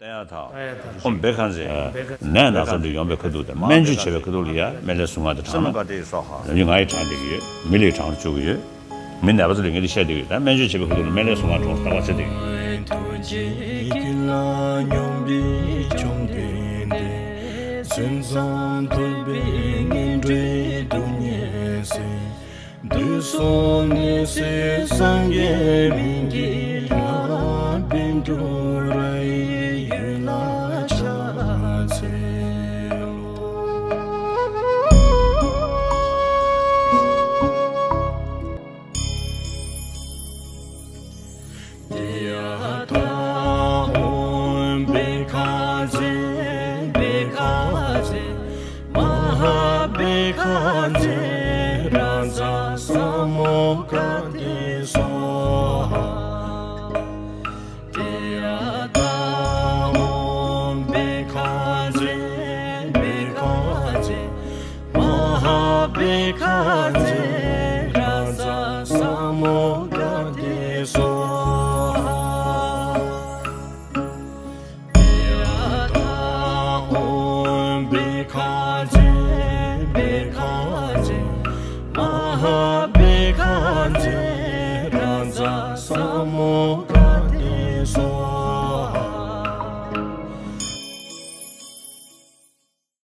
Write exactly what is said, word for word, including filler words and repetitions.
ཏདྱ་ཐཱ། ཨོཾ་བཻ་ཥ་ཛྱེ། ནད་ན་ཚ་འདི་ཡོང་པའི་ཁ་ཐུག་དེ་སྨན་བཅོས་བྱེད་པའི་ཁ་ཐུག་ལ་ཡ་སྨན་བླའི་གཟུངས་སྔགས་དེ་བགྲངས་ན། ལམ་རྒྱུད་ང་ཡིས་དྲངས་བསྡད་ཀྱི་ཡོད། མི་ལ་ཡིས་དྲངས་བཅུག་གི་ཡོད། མི་ནད་པ་ཚོ་ལ་ངས་འདི་བཤད་བསྡད་ཀྱི་ཡོད། ད་སྨན་བཅོས་བྱེད་པའི་ཁ་ཐུག་ལ་སྨན་བླའི་གཟུངས་སྔགས་བགྲངས་ཏག་ཏག་བྱེད་བསྡད་ཀྱི་ཡོད། ཐུགས་རྗེ་ཀུན་ལ་སྙོམས་པའི་བཅོམ་ལྡན་འདས། མཚན་ཙམ་ཐོས་པས་ངན་འགྲོའི་སྡུག་བསྔལ་སེལ། དུས་གསུམ་ནད་སེལ་སངས་རྒྱས་སྨན་གྱི་བླ། བཻ་ཌཱུརྱ་ཡི་འོད་ལ་ཕྱག་འཚལ་ལོ། ཏདྱ་ཐཱ། ཨོཾ་བཻ་ཥ་ཛྱེ། བཻ་ཥ་ཛྱེ། མ་ཧཱ་བཻ་ཥ་ཛྱེ་རཱ་ཛ་ས་མུདྒ་ཏེ་སྭཱ་ཧཱ། ཏདྱ་ཐཱ། ཨོཾ་བཻ་ཥ་ཛྱེ། བཻ་ཥ་ཛྱེ། མ་ཧཱ་བཻ་ཥ་ཛྱེ་རཱ་ཛ་ས་མུདྒ་ཏེ་སྭཱ་ཧཱ། ཏདྱ་ཐཱ། ཨོཾ་བཻ་ཥ་ཛྱེ། བཻ་ཥ་ཛྱེ། མ་ཧཱ་བཻ་ཥ་ཛྱེ་རཱ་ཛ་ས་མུདྒ་